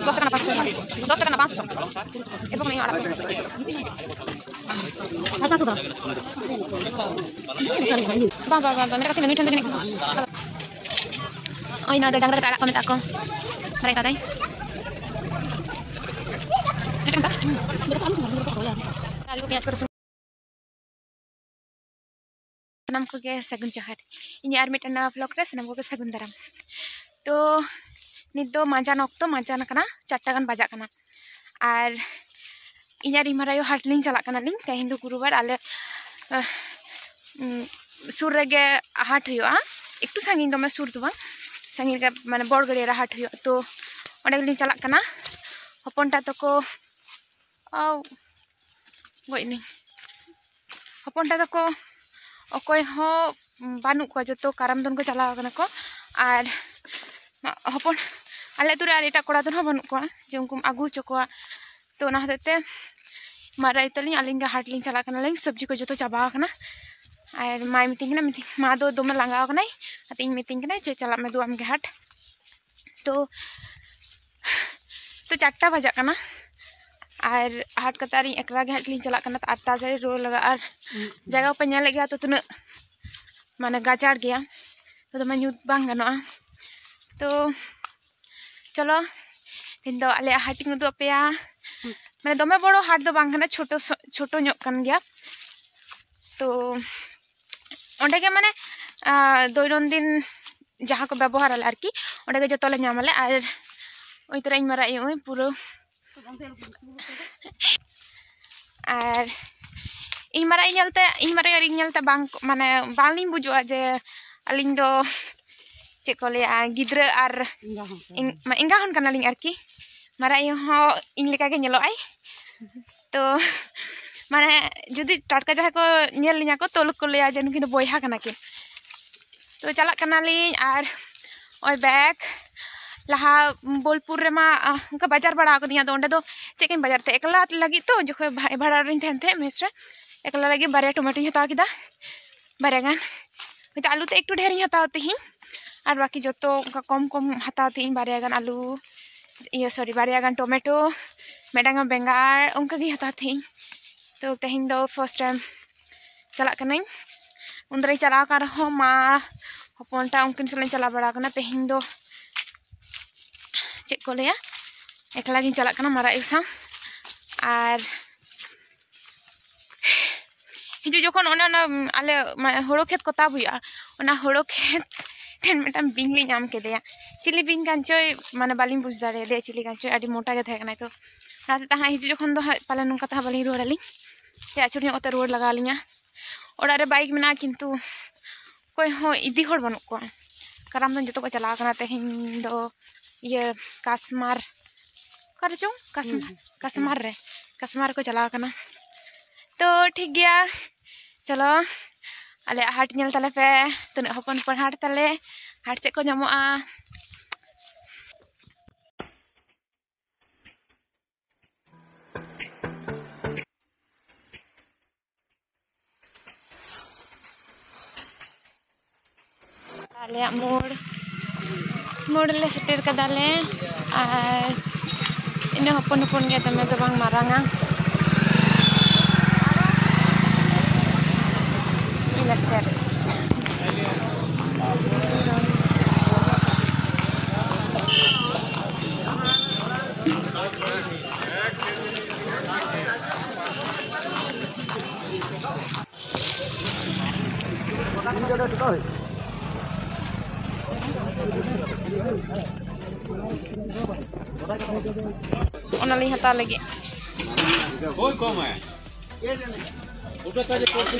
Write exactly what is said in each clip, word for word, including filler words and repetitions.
ᱫᱚᱥ ᱴᱟᱠᱟ ᱨᱮᱱᱟᱜ ᱯᱟᱸᱪᱥᱚ, ᱫᱚᱥ ᱴᱟᱠᱟ ᱨᱮᱱᱟᱜ ᱯᱟᱸᱪᱥᱚ᱾ ᱮᱵᱚᱝ ᱱᱤᱭᱟᱹ ᱟᱲᱟᱜ ᱠᱚ᱾ ᱟᱨ ᱯᱟᱸᱪᱥᱚ ᱫᱚ? ᱵᱟᱝ, ᱵᱟᱝ, ᱵᱟᱝ, ᱵᱟᱝ, ᱢᱮᱱ ᱠᱟᱛᱮ ᱱᱩᱭ ᱴᱷᱮᱱ ᱫᱚ ᱡᱟᱹᱱᱤᱡ ᱳᱭ ᱱᱚᱣᱟ ᱫᱚ ᱰᱟᱝᱨᱟ ᱠᱟᱴᱟ ᱟᱲᱟᱜ ᱠᱚ ᱢᱮᱛᱟᱜ ᱠᱚ᱾ ᱵᱟᱲᱟᱭ ᱠᱟᱫᱟᱭ᱾ ᱪᱮᱫ ᱠᱚ ᱢᱮᱛᱟᱜᱼᱟ? ᱟᱹᱞᱩ, ᱯᱮᱸᱭᱟᱡᱽ ᱠᱚ, ᱨᱟᱹᱥᱩᱱ᱾ ᱥᱟᱱᱟᱢ ᱠᱚᱜᱮ ᱥᱟᱹᱜᱩᱱ ᱡᱚᱦᱟᱨ᱾ ᱤᱧᱟᱹᱜ ᱟᱨ ᱢᱤᱫᱴᱟᱝ ᱱᱟᱣᱟ vlog ᱨᱮ ᱥᱟᱱᱟᱢ ᱠᱚᱜᱮ ᱥᱟᱹᱜᱩᱱ ᱫᱟᱨᱟᱢ᱾ ᱛᱚ, ᱱᱤᱛ ᱫᱚ ᱢᱟᱸᱡᱟᱱ ᱚᱠᱛᱚ, ᱢᱟᱸᱡᱟᱱ ᱟᱠᱟᱱᱟ, ᱪᱟᱨᱴᱟ ᱜᱟᱱ ᱵᱟᱡᱟᱜ ᱠᱟᱱᱟ᱾ ᱟᱨ ᱤᱧ ᱟᱨ ᱤᱧ ᱢᱟᱨᱟᱝ ᱟᱭᱳ ᱦᱟᱴ ᱞᱤᱧ ᱪᱟᱞᱟᱜ ᱠᱟᱱᱟᱞᱤᱧ᱾ ᱛᱮᱦᱮᱧ ᱫᱚ ᱜᱩᱨᱩᱵᱟᱨ, ᱟᱞᱮ, ᱟᱦ, ᱩᱸ, ᱥᱩᱨ ᱨᱮᱜᱮ ᱦᱟᱴ ᱦᱩᱭᱩᱜᱼᱟ, ᱮᱠᱴᱩ ᱥᱟᱺᱜᱤᱧ, ᱫᱚᱢᱮ ᱥᱩᱨ ᱫᱚ ᱵᱟᱝ, ᱥᱟᱺᱜᱤᱧ ᱨᱮᱜᱮ, ᱢᱟᱱᱮ, ᱵᱚᱲ ᱜᱟᱹᱲᱤᱭᱟᱹ ᱨᱮ ᱦᱟᱴ ᱦᱩᱭᱩᱜᱼᱟ᱾ ᱛᱚ, ᱚᱸᱰᱮ ᱜᱮᱞᱤᱧ ᱪᱟᱞᱟᱜ ᱠᱟᱱᱟ᱾ ᱦᱚᱯᱚᱱᱴᱟ ᱛᱟᱠᱚ, ᱟᱣ, ᱜᱚᱡ ᱮᱱᱟᱹᱧ᱾ ᱦᱚᱯᱚᱱᱴᱟ ᱛᱟᱠᱚ ᱚᱠᱚᱭ ᱦᱚᱸ ᱵᱟᱹᱱᱩᱜ ᱠᱚᱣᱟ, ᱡᱚᱛᱚ ᱠᱟᱨᱟᱢ ᱫᱚᱱ ᱠᱚ ᱪᱟᱞᱟᱣ ᱠᱟᱱᱟ ᱠᱚ᱾ ᱟᱨ ᱦᱚᱯᱚᱱ, ᱟᱞᱮ ᱟᱹᱛᱩ ᱨᱮ ᱟᱨ ᱮᱴᱟᱜ ᱠᱚᱲᱟ ᱫᱚᱱ ᱦᱚᱸ ᱵᱟᱹᱱᱩᱜ ᱠᱚᱣᱟ ᱡᱮ ᱩᱱᱠᱩᱢ ᱟᱹᱜᱩ ᱦᱚᱪᱚ ᱠᱚᱣᱟ᱾ ᱛᱚ, ᱚᱱᱟ ᱦᱚᱛᱮᱡ ᱛᱮ ᱢᱟᱨᱟᱝ ᱟᱭᱳ ᱛᱟᱹᱞᱤᱧ, ᱟᱹᱞᱤᱧ ᱜᱮ ᱦᱟᱴ ᱞᱤᱧ ᱪᱟᱞᱟᱜ ᱠᱟᱱᱟᱞᱤᱧ᱾ ᱥᱚᱵᱽᱡᱤ ᱠᱚ ᱡᱚᱛᱚ ᱪᱟᱵᱟ ᱟᱠᱟᱱᱟ᱾ ᱟᱨ ᱢᱟᱭ ᱢᱤᱛᱟᱹᱧ ᱠᱟᱱᱟ, ᱢᱤᱛᱟᱹᱧ, ᱢᱟ ᱫᱚ ᱫᱚᱢᱮ ᱞᱟᱸᱜᱟᱣ ᱟᱠᱟᱱᱟᱭ, ᱟᱫᱚ ᱤᱧ ᱢᱤᱛᱟᱹᱧ ᱠᱟᱱᱟᱭ ᱡᱮ, "ᱪᱟᱞᱟᱜ ᱢᱮ ᱫᱩ, ᱟᱢᱜᱮ ᱦᱟᱴ᱾" ᱛᱚ, ᱛᱚ, ᱪᱟᱨᱴᱟ ᱵᱟᱡᱟᱜ ᱠᱟᱱᱟ᱾ ᱟᱨ ᱦᱟᱴ ᱠᱟᱛᱮ ᱟᱨ ᱤᱧ ᱮᱠᱞᱟ ᱜᱮ ᱦᱟᱸᱜ ᱞᱤᱧ ᱪᱟᱞᱟᱜ ᱠᱟᱱᱟ, ᱛᱚ ᱟᱨ ᱛᱟᱲᱟᱛᱟᱲᱤ ᱨᱩᱣᱟᱹᱲ ᱞᱟᱜᱟᱜᱼᱟ᱾ ᱟᱨ ᱡᱟᱭᱜᱟ ᱯᱮ ᱧᱮᱞᱮᱫ ᱜᱮᱭᱟ ᱛᱚ, ᱛᱤᱱᱟᱹᱜ ᱢᱟᱱᱮ ᱜᱟᱡᱟᱲ ᱜᱮᱭᱟ, ᱛᱚ ᱫᱚᱢᱮ ᱧᱩᱛ ᱵᱟᱝ ᱜᱟᱱᱚᱜᱼᱟ᱾ ᱛᱚ ᱪᱚᱞᱚ, ᱛᱮᱦᱮᱧ ᱫᱚ ᱟᱞᱮᱭᱟᱜ ᱦᱟᱴᱤᱧ ᱩᱫᱩᱜ ᱟᱯᱮᱭᱟ᱾ ᱢᱟᱱᱮ ᱫᱚᱢᱮ ᱵᱚᱲᱚ ᱦᱟᱴ ᱫᱚ ᱵᱟᱝ ᱠᱟᱱᱟ, ᱪᱷᱳᱴᱳ ᱥᱚ-, ᱪᱷᱳᱴᱳ ᱧᱚᱜ ᱠᱟᱱ ᱜᱮᱭᱟ᱾ ᱛᱚ ᱚᱸᱰᱮ ᱜᱮ ᱢᱟᱱᱮ, ᱟᱸ, ᱫᱳᱭᱱᱚᱱᱫᱤᱱ ᱡᱟᱦᱟᱸ ᱠᱚ ᱵᱮᱵᱚᱦᱟᱨ ᱟᱞᱮ ᱟᱨᱠᱤ, ᱚᱸᱰᱮ ᱜᱮ ᱡᱚᱛᱚ ᱞᱮ ᱧᱟᱢ ᱟᱞᱮ᱾ ᱟᱨ ᱩᱱᱤ ᱛᱚᱨᱟ ᱤᱧ ᱢᱟᱨᱟᱝ ᱟᱭᱳ ᱩᱱᱤ ᱯᱩᱨᱟᱹ ᱟᱨ ᱤᱧ ᱢᱟᱨᱟᱝ ᱟᱭᱳ ᱧᱮᱞᱛᱮ, ᱤᱧ ᱢᱟᱨᱟᱝ ᱟᱭᱳ ᱧᱮᱞᱛᱮ ᱵᱟᱝ, ᱢᱟᱱᱮ, ᱵᱟᱝᱞᱤᱧ ᱵᱩᱡᱩᱜᱼᱟ ᱡᱮ ᱟᱹᱞᱤᱧ ᱫᱚ, ᱪᱮᱫ ᱠᱚ ᱞᱟᱹᱭᱟ, ᱜᱤᱫᱽᱨᱟᱹ ᱟᱨ ᱮᱸᱜᱟ ᱦᱚᱸ ᱠᱟᱱᱟ᱾ ᱤᱧ, ᱢᱟ, ᱮᱸᱜᱟ ᱦᱚᱸ ᱠᱟᱱᱟᱞᱤᱧ ᱟᱨᱠᱤ᱾ ᱢᱟᱨᱟᱝ ᱟᱭᱳ ᱦᱚᱸ ᱤᱧ ᱞᱮᱠᱟᱜᱮ ᱧᱮᱞᱚᱜ ᱟᱭ᱾ ᱛᱚ, ᱢᱟᱱᱮ, ᱡᱩᱫᱤ ᱴᱟᱴᱠᱟ ᱡᱟᱦᱟᱸᱭ ᱠᱚ ᱧᱮᱞ ᱞᱤᱧᱟ ᱠᱚ, ᱛᱚ ᱠᱚ ᱞᱟᱹᱭᱟ ᱡᱮ ᱱᱩᱠᱤᱱ ᱫᱚ ᱵᱚᱭᱦᱟ ᱠᱟᱱᱟ ᱠᱤᱱ᱾ ᱛᱚ, ᱪᱟᱞᱟᱜ ᱠᱟᱱᱟᱞᱤᱧ᱾ ᱟᱨ ᱱᱚᱜᱼᱚᱭ ᱵᱮᱜᱽ, ᱞᱟᱦᱟ ᱵᱳᱞᱯᱩᱨ ᱨᱮᱢᱟ, ᱟᱦ, ᱚᱱᱠᱟ ᱵᱟᱡᱟᱨ ᱵᱟᱲᱟ ᱟᱠᱟᱫᱤᱧ, ᱟᱫᱚ ᱚᱸᱰᱮ ᱫᱚ ᱪᱮᱫ ᱠᱟᱹᱧ ᱵᱟᱡᱟᱨ ᱛᱮ, ᱮᱠᱞᱟ ᱞᱟᱹᱜᱤᱫ ᱛᱚ, ᱡᱚᱠᱷᱚᱱ ᱵᱷᱟ-, ᱵᱷᱟᱲᱟ ᱨᱤᱧ ᱛᱟᱦᱮᱱ ᱛᱟᱦᱮᱸᱫ ᱢᱮᱥ ᱨᱮ, ᱮᱠᱞᱟ ᱞᱟᱹᱜᱤᱫ ᱵᱟᱨᱭᱟ ᱴᱚᱢᱮᱴᱳᱧ ᱦᱟᱛᱟᱣ ᱠᱮᱫᱟ, ᱵᱟᱨᱭᱟ ᱜᱟᱱ᱾ ᱦᱚᱭᱛᱳ ᱟᱹᱞᱩ ᱛᱮ ᱮᱠᱴᱩ ᱰᱷᱮᱨᱤᱧ ᱦᱟᱛᱟᱣᱟ ᱛᱮᱦᱮᱧ, ᱟᱨ ᱵᱟᱹᱠᱤ ᱡᱚᱛᱚ ᱚᱱᱠᱟ ᱠᱚᱢ ᱠᱚᱢ ᱦᱟᱛᱟᱣ ᱛᱟᱦᱮᱸᱫ ᱤᱧ, ᱵᱟᱨᱭᱟ ᱜᱟᱱ ᱟᱹᱞᱩ, ᱤᱭᱟᱹ ᱥᱚᱨᱤ, ᱵᱟᱨᱭᱟ ᱜᱟᱱ ᱴᱚᱢᱮᱴᱳ, ᱢᱤᱫᱴᱟᱝ ᱜᱟᱱ ᱵᱮᱸᱜᱟᱲ, ᱚᱱᱠᱟ ᱜᱤᱧ ᱦᱟᱛᱟᱣ ᱛᱟᱦᱮᱸᱫ ᱤᱧ᱾ ᱛᱚ ᱛᱮᱦᱮᱧ ᱫᱚ ᱯᱷᱟᱨᱥᱴ ᱴᱟᱭᱤᱢ ᱪᱟᱞᱟᱜ ᱠᱟᱹᱱᱟᱹᱧ᱾ ᱩᱱᱫᱟᱨᱟᱧ ᱪᱟᱞᱟᱣ ᱟᱠᱟᱱ ᱨᱮᱦᱚᱸ ᱢᱟ ᱦᱚᱯᱚᱱᱴᱟ ᱩᱱᱠᱤᱱ ᱥᱟᱞᱟᱜ ᱤᱧ ᱪᱟᱞᱟᱣ ᱵᱟᱲᱟ ᱟᱠᱟᱱᱟ᱾ ᱛᱮᱦᱮᱧ ᱫᱚ ᱪᱮᱫ ᱠᱚ ᱞᱟᱹᱭᱟ, ᱮᱠᱞᱟ ᱜᱤᱧ ᱪᱟᱞᱟᱜ ᱠᱟᱱᱟ ᱢᱟᱨᱟᱜ ᱟᱭᱳ ᱥᱟᱶ᱾ ᱟᱨ ᱦᱤᱡᱩᱜ ᱡᱚᱠᱷᱚᱱ ᱚᱱᱮ ᱚᱱᱟ ᱟᱞᱮ ᱢᱟ-, ᱦᱳᱲᱳ ᱠᱷᱮᱛ ᱠᱚ ᱛᱟᱵ ᱦᱩᱭᱩᱜᱼᱟ, ᱚᱱᱟ ᱦᱳᱲᱳ ᱠᱷᱮᱛ ᱴᱷᱮᱱ ᱢᱤᱫᱴᱟᱝ ᱵᱤᱧ ᱞᱤᱧ ᱧᱟᱢ ᱠᱮᱫᱮᱭᱟ᱾ ᱪᱤᱞᱤ ᱵᱤᱧ ᱠᱟᱱ ᱪᱚᱭ, ᱢᱟᱱᱮ ᱵᱟᱹᱞᱤᱧ ᱵᱩᱡᱽ ᱫᱟᱲᱮᱭᱟᱫᱮᱭᱟ ᱪᱤᱞᱤ ᱠᱟᱱ ᱪᱚᱭ, ᱟᱹᱰᱤ ᱢᱚᱴᱟ ᱜᱮ ᱛᱟᱦᱮᱸ ᱠᱟᱱᱟᱭ᱾ ᱛᱚ ᱚᱱᱟᱛᱮ ᱛᱟᱦᱟᱸᱜ ᱦᱤᱡᱩᱜ ᱡᱚᱠᱷᱚᱱ ᱫᱚ ᱦᱟᱸᱜ ᱯᱟᱞᱮ ᱱᱚᱝᱠᱟ ᱛᱮᱦᱟᱸᱜ ᱵᱟᱹᱞᱤᱧ ᱨᱩᱣᱟᱹᱲ ᱟᱹᱞᱤᱧ, ᱥᱮ ᱟᱹᱪᱩᱨ ᱧᱚᱜ ᱠᱟᱛᱮ ᱨᱩᱣᱟᱹᱲ ᱞᱟᱜᱟᱣ ᱟᱹᱞᱤᱧᱟ᱾ ᱚᱲᱟᱜ ᱨᱮ ᱵᱟᱭᱤᱠ ᱢᱮᱱᱟᱜᱼᱟ, ᱠᱤᱱᱛᱩ ᱚᱠᱚᱭ ᱦᱚᱸ ᱤᱫᱤ ᱦᱚᱲ ᱵᱟᱹᱱᱩᱜ ᱠᱚᱣᱟ᱾ ᱠᱟᱨᱟᱢ ᱫᱚᱱ ᱡᱚᱛᱚ ᱠᱚ ᱪᱟᱞᱟᱣ ᱠᱟᱱᱟ᱾ ᱛᱮᱦᱮᱧ ᱫᱚ ᱤᱭᱟᱹ ᱠᱟᱥᱢᱟᱨ, ᱚᱠᱟᱨᱮ ᱪᱚᱝ ᱠᱟᱥᱢᱟᱨ, ᱦᱩᱸ, ᱦᱩᱸ᱾ ᱠᱟᱥᱢᱟᱨ ᱨᱮ, ᱠᱟᱥᱢᱟᱨ ᱨᱮᱠᱚ ᱪᱟᱞᱟᱣ ᱠᱟᱱᱟ᱾ ᱛᱚ ᱴᱷᱤᱠ ᱜᱮᱭᱟ, ᱪᱚᱞᱚ ᱟᱞᱮᱭᱟᱜ ᱦᱟᱴ ᱧᱮᱞ ᱛᱟᱞᱮ ᱯᱮ, ᱛᱤᱱᱟᱹᱜ ᱦᱚᱯᱚᱱ ᱦᱚᱯᱚᱱ ᱦᱟᱴ ᱛᱟᱞᱮ, ᱦᱟᱴ ᱪᱮᱫ ᱠᱚ ᱧᱟᱢᱚᱜᱼᱟ᱾ ᱟᱞᱮᱭᱟᱜ ᱢᱳᱲ, ᱢᱳᱲ ᱞᱮ ᱥᱮᱴᱮᱨ ᱠᱟᱫᱟᱞᱮ᱾ ᱟᱨ ᱤᱱᱟᱹ ᱦᱚᱯᱚᱱ ᱦᱚᱯᱚᱱ ᱜᱮ, ᱫᱚᱢᱮ ᱫᱚ ᱵᱟᱝ ᱢᱟᱨᱟᱝᱟ᱾ ᱤᱱᱟᱹ ᱥᱮᱫ ᱚᱱᱟᱞᱤᱧ ᱦᱟᱛᱟᱣ ᱞᱟᱹᱜᱤᱫ᱾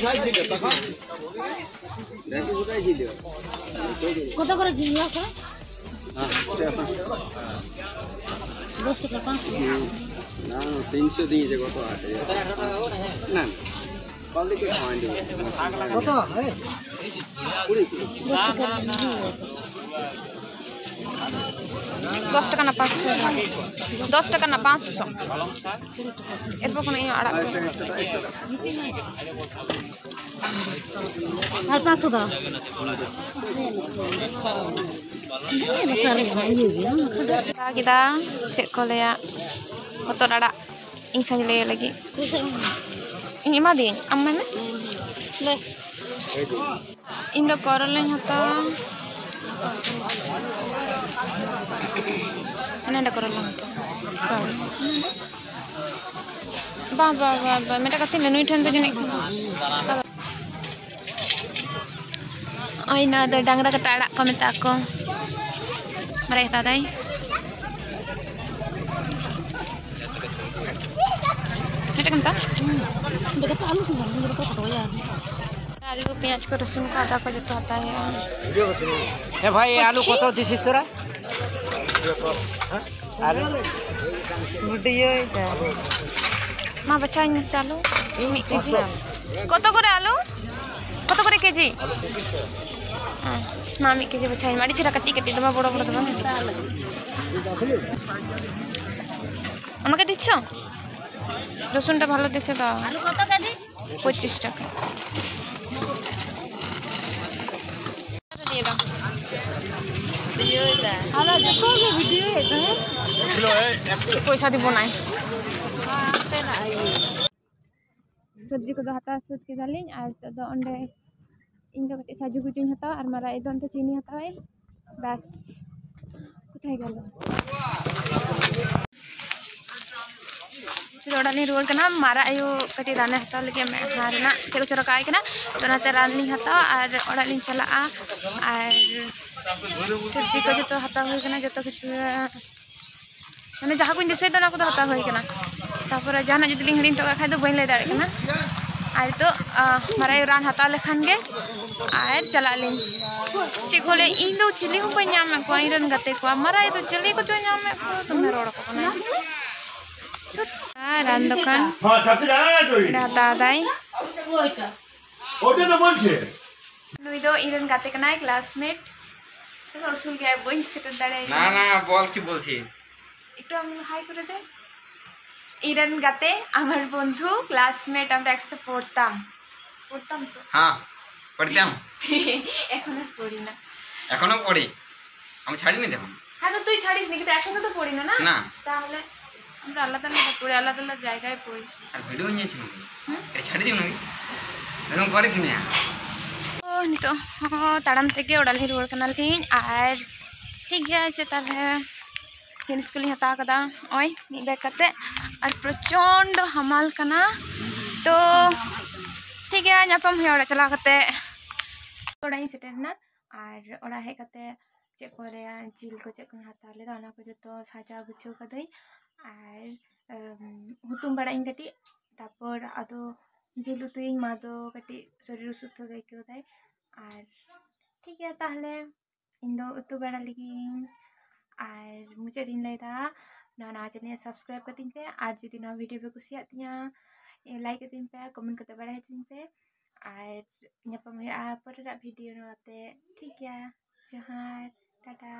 কত করে ঝিঙে আছে? দশ টাকা, পাঁচ টাকা। না, তিনশো দিয়েছে গত হাটে। না, না। কত? কুড়ি, কুড়ি। দশ টাকা না পাঁচশো? দশ টাকা না পাঁচশো? এরপর কোনো ইয়ে আড়াই। আরেকটা, একটা দাও, একটা দাও। ᱟᱨ ᱯᱟᱸᱪᱥᱚ ᱫᱚ? ᱦᱟᱛᱟᱣ ᱠᱮᱫᱟ, ᱪᱮᱫ ᱠᱚ ᱞᱟᱹᱭᱟ, ᱦᱚᱛᱚᱫ ᱟᱲᱟᱜ ᱤᱧ ᱥᱟᱡᱽᱞᱮ ᱞᱟᱹᱜᱤᱫ᱾ ᱤᱧ ᱮᱢᱟ ᱫᱤᱭᱟᱹᱧ, ᱟᱢ ᱮᱢᱟᱭ ᱢᱮ᱾ ᱤᱧ ᱫᱚ ᱠᱚᱨᱚᱞᱟᱧ ᱦᱟᱛᱟᱣᱟ᱾ ᱱᱚᱰᱮ ᱠᱚᱨᱚᱞᱟᱧ ᱦᱟᱛᱟᱣᱟ᱾ ᱵᱟᱝ, ᱵᱟᱝ, ᱵᱟᱝ, ᱵᱟᱝ, ᱢᱤᱫᱴᱟᱝ ᱜᱟᱛᱮ ᱢᱮᱱᱟᱭᱟ, ᱱᱩᱭ ᱴᱷᱮᱱ ᱫᱚ ᱡᱟᱹᱱᱤᱡ ᱠᱷᱟᱱ᱾ ᱳᱭ, ᱱᱚᱣᱟ ᱫᱚ ᱰᱟᱝᱨᱟ ᱠᱟᱴᱟ ᱟᱲᱟᱜ ᱠᱚ ᱢᱮᱛᱟᱜ ᱠᱚ᱾ ᱢᱟᱨᱟᱝ ᱦᱟᱛᱟᱣ ᱫᱟᱭ᱾ ᱢᱤᱫᱴᱟᱝ ᱮᱢ ᱦᱟᱛᱟᱣᱟ? ᱟᱞᱩ, ᱯᱮᱸᱭᱟᱡᱽ ᱠᱚ, ᱨᱟᱹᱥᱩᱱ ᱠᱚ, ᱟᱫᱟ ᱠᱚ ᱡᱚᱛᱚ ᱦᱟᱛᱟᱣ ᱦᱩᱭᱩᱜᱼᱟ᱾ ᱮ ᱵᱷᱟᱭ, ᱟᱞᱩ ᱠᱚᱪᱤ? ᱠᱚᱛᱚ ᱫᱤᱥᱤᱥ ᱛᱚᱨᱟ? ᱟᱨ ᱵᱷᱤᱰᱤᱭᱳᱭ ᱫᱟ᱾ ᱢᱟ, ᱵᱟᱪᱷᱟᱣ ᱤᱧ ᱢᱮᱥᱮ ᱟᱞᱩ᱾ ᱢᱤᱫ ᱠᱮᱡᱤ᱾ ᱠᱚᱛᱚ ᱠᱚᱨᱮ ᱟᱞᱩ? ᱠᱚᱛᱚ ᱠᱚᱨᱮ ᱠᱮᱡᱤ? ᱦᱮᱸ, ᱢᱟ, ᱢᱤᱫ ᱠᱮᱡᱤ ᱵᱟᱪᱷᱟᱣ ᱤᱧ ᱢᱮ᱾ ᱟᱹᱰᱤ ᱪᱮᱦᱨᱟ ᱠᱟᱹᱴᱤᱡ ᱠᱟᱹᱴᱤᱡ, ᱫᱚᱢᱮ ᱵᱚᱲᱚ ᱵᱚᱲᱚ ᱫᱚ ᱵᱟᱝ᱾ ᱚᱱᱟ ᱜᱮ ᱫᱤᱪᱷᱚ? ᱨᱚᱥᱩᱱ ᱴᱟ ᱵᱷᱟᱞᱚ ᱫᱮᱠᱷᱮ ᱫᱟᱣ᱾ ᱟᱞᱩ ᱠᱚᱛᱚ ᱠᱮᱡᱤ? ᱯᱚᱸᱪᱤᱥ ᱴᱟᱠᱟ᱾ ᱯᱚᱭᱥᱟ ᱫᱤᱵᱚ ᱱᱟᱭ᱾ ᱥᱚᱵᱽᱡᱤ ᱠᱚᱫᱚ ᱦᱟᱛᱟᱣ ᱥᱟᱹᱛ ᱠᱮᱫᱟᱞᱤᱧ ᱟᱨ ᱱᱤᱛᱚᱜ ᱫᱚ ᱚᱸᱰᱮ ᱤᱧ ᱫᱚ ᱠᱟᱹᱴᱤᱡ ᱥᱟᱡᱩ ᱜᱩᱡᱩᱧ ᱦᱟᱛᱟᱣᱟ ᱟᱨ ᱢᱟᱨᱟ ᱟᱭᱳ ᱫᱚ ᱚᱱᱛᱮ ᱪᱤᱱᱤ ᱦᱟᱛᱟᱣᱟᱭ᱾ ᱵᱟᱥ, ᱠᱳᱛᱷᱟᱭ ᱜᱮᱞ? ᱱᱤᱛᱚᱜ ᱫᱚ ᱚᱲᱟᱜ ᱞᱤᱧ ᱨᱩᱣᱟᱹᱲ ᱠᱟᱱᱟ᱾ ᱢᱟᱨᱟ ᱟᱭᱳ ᱠᱟᱹᱴᱤᱡ ᱨᱟᱱᱮ ᱦᱟᱛᱟᱣ ᱞᱟᱹᱜᱤᱫ, ᱢᱮᱫᱦᱟ ᱨᱮᱱᱟᱜ ᱪᱮᱫ ᱠᱚᱪᱚ ᱨᱟᱠᱟᱵ ᱟᱭ ᱠᱟᱱᱟ, ᱛᱚ ᱚᱱᱟᱛᱮ ᱨᱟᱱ ᱞᱤᱧ ᱦᱟᱛᱟᱣᱟ ᱟᱨ ᱚᱲᱟᱜ ᱞᱤᱧ ᱪᱟᱞᱟᱜᱼᱟ᱾ ᱟᱨ ᱥᱚᱵᱽᱡᱤ ᱠᱚ ᱡᱚᱛᱚ ᱦᱟᱛᱟᱣ ᱦᱩᱭ ᱠᱟᱱᱟ, ᱡᱚᱛᱚ ᱠᱤᱪᱷᱩ ᱢᱟᱱᱮ ᱡᱟᱦᱟᱸ ᱠᱚᱧ ᱫᱤᱥᱟᱹᱭᱮᱫᱟ ᱚᱱᱟ ᱠᱚᱫᱚ ᱦᱟᱛᱟᱣ ᱦᱩᱭ ᱠᱟᱱᱟ᱾ ᱛᱟᱨᱯᱚᱨᱮ ᱡᱟᱦᱟᱱᱟᱜ ᱡᱩᱫᱤ ᱞᱤᱧ ᱦᱤᱲᱤᱧ ᱦᱚᱴᱚ ᱠᱟᱜ ᱠᱷᱟᱡ ᱫᱚ ᱵᱟᱹᱧ ᱞᱟᱹᱭ ᱫᱟᱲᱮᱭᱟᱜ ᱠᱟᱱᱟ᱾ ᱟᱨ ᱱᱤᱛᱚᱜ, ᱟᱸ, ᱢᱟᱨᱟᱭᱳ ᱨᱟᱱ ᱦᱟᱛᱟᱣ ᱞᱮᱠᱷᱟᱱ ᱜᱮ ᱟᱨ ᱪᱟᱞᱟᱜ ᱟᱹᱞᱤᱧ᱾ ᱪᱮᱫ ᱠᱚ ᱞᱟᱹᱭᱟ, ᱤᱧ ᱫᱚ ᱪᱤᱞᱤ ᱦᱚᱸ ᱵᱟᱹᱧ ᱧᱟᱢᱮᱫ ᱠᱚᱣᱟ, ᱤᱧ ᱨᱮᱱ ᱜᱟᱛᱮ ᱠᱚ᱾ ᱟᱨ ᱢᱟᱨᱟᱭᱳ ᱫᱚ ᱪᱤᱞᱤ ᱠᱚᱪᱚᱭ ᱧᱟᱢᱮᱫ ᱠᱚᱣᱟ, ᱫᱚᱢᱮ ᱨᱚᱲ ᱟᱠᱚ ᱠᱟᱱᱟᱭ᱾ ᱟᱨ ᱨᱟᱱ ᱫᱚᱠᱟᱱ ᱚᱸᱰᱮ ᱦᱟᱛᱟᱣ ᱫᱟᱭ᱾ ᱱᱩᱭ ᱫᱚ ᱤᱧ ᱨᱮᱱ ᱜᱟᱛᱮ ᱠᱟᱱᱟᱭ, classmate᱾ ᱫᱚᱢᱮ ᱩᱥᱩᱞ ᱜᱮᱭᱟᱭ, ᱵᱟᱹᱧ ᱥᱮᱴᱮᱨ ᱫᱟᱲᱮᱭᱟᱭ ᱠᱟᱱᱟ᱾ না, না, বল কি বলছি? একটু আমি হাই করে দে। ইরেন গাতে আমার বন্ধু, classmate, আমরা একসাথে পড়তাম। পড়তাম তো। হ্যাঁ, পড়তাম। এখন আর পড়ি না। এখনো পড়ি। আমি ছাড়িনি দেখুন। হ্যাঁ, তো তুই ছাড়িস নি, কিন্তু একসাথে তো পড়ি না, না? না। তাহলে আমরা আলাদা আলাদা পড়ি, আলাদা আলাদা জায়গায় পড়ি। আর ভিডিও নিয়েছি নাকি? হুম? এটা ছাড়ি দিব নাকি? এরকম করিস না। ᱛᱚ ᱱᱤᱛᱚᱜ ᱦᱚᱸ ᱛᱟᱲᱟᱢ ᱛᱮᱜᱮ ᱚᱲᱟᱜ ᱞᱤᱧ ᱨᱩᱣᱟᱹᱲ ᱠᱟᱱᱟᱞᱤᱧ᱾ ᱟᱨ ᱴᱷᱤᱠ ᱜᱮᱭᱟ, ᱟᱪᱪᱷᱟ, ᱛᱟᱦᱚᱞᱮ ᱡᱤᱱᱤᱥ ᱠᱚᱞᱤᱧ ᱦᱟᱛᱟᱣ ᱠᱟᱫᱟ ᱱᱚᱜᱼᱚᱭ ᱢᱤᱫ ᱵᱮᱜᱽ ᱠᱟᱛᱮ᱾ ᱟᱨ ᱯᱨᱚᱪᱚᱱᱰᱚ ᱦᱟᱢᱟᱞ ᱠᱟᱱᱟ᱾ ᱛᱚ ᱴᱷᱤᱠ ᱜᱮᱭᱟ, ᱧᱟᱯᱟᱢ ᱦᱩᱭᱩᱜᱼᱟ ᱚᱲᱟᱜ ᱪᱟᱞᱟᱣ ᱠᱟᱛᱮ᱾ ᱚᱲᱟᱜ ᱤᱧ ᱥᱮᱴᱮᱨ ᱮᱱᱟ᱾ ᱟᱨ ᱚᱲᱟᱜ ᱦᱮᱡ ᱠᱟᱛᱮ ᱪᱮᱫ ᱠᱚ ᱞᱟᱹᱭᱟ, ᱡᱤᱞ ᱠᱚ ᱪᱮᱫ ᱠᱚᱧ ᱦᱟᱛᱟᱣ ᱞᱮᱫᱟ, ᱚᱱᱟ ᱠᱚ ᱡᱚᱛᱚ ᱥᱟᱡᱟᱣ ᱜᱩᱪᱷᱟᱹᱣ ᱠᱟᱹᱫᱟᱹᱧ᱾ ᱟᱨ ᱮᱢ, ᱦᱩᱛᱩᱢ ᱵᱟᱲᱟᱜ ᱤᱧ ᱠᱟᱹᱴᱤᱡ, ᱛᱟᱨᱯᱚᱨ ᱟᱫᱚ ᱡᱤᱞ ᱩᱛᱩᱭᱟᱹᱧ᱾ ᱢᱟ ᱫᱚ ᱠᱟᱹᱴᱤᱡ ᱥᱚᱨᱤᱨ ᱚᱥᱩᱥᱛᱷᱚ ᱜᱮ ᱟᱹᱭᱠᱟᱹᱣ ᱫᱟᱭ᱾ ᱟᱨ ᱴᱷᱤᱠ ᱜᱮᱭᱟ, ᱛᱟᱦᱚᱞᱮ ᱤᱧ ᱫᱚ ᱩᱛᱩ ᱵᱟᱲᱟ ᱞᱮᱜᱤᱧ᱾ ᱟᱨ ᱢᱩᱪᱟᱹᱫ ᱨᱤᱧ ᱞᱟᱹᱭᱫᱟ, ᱱᱚᱣᱟ, ᱱᱚᱣᱟ ᱪᱮᱱᱮᱞ ᱥᱟᱵᱥᱠᱨᱟᱭᱤᱵᱽ ᱠᱟᱹᱛᱤᱧ ᱯᱮ, ᱟᱨ ᱡᱩᱫᱤ ᱱᱚᱣᱟ ᱵᱷᱤᱰᱤᱭᱳ ᱯᱮ ᱠᱩᱥᱤᱭᱟᱜ ᱛᱤᱧᱟ, ᱞᱟᱭᱤᱠ ᱠᱟᱹᱛᱤᱧ ᱯᱮ, ᱠᱚᱢᱮᱱᱴ ᱠᱟᱛᱮ ᱵᱟᱲᱟᱭ ᱦᱚᱪᱚᱧ ᱯᱮ᱾ ᱟᱨ ᱧᱟᱯᱟᱢ ᱦᱩᱭᱩᱜᱼᱟ ᱯᱚᱨᱮᱨᱟᱜ ᱵᱷᱤᱰᱤᱭᱳ ᱱᱚᱣᱟᱛᱮ᱾ ᱴᱷᱤᱠ ᱜᱮᱭᱟ, ᱡᱚᱦᱟᱨ, ᱴᱟᱴᱟ᱾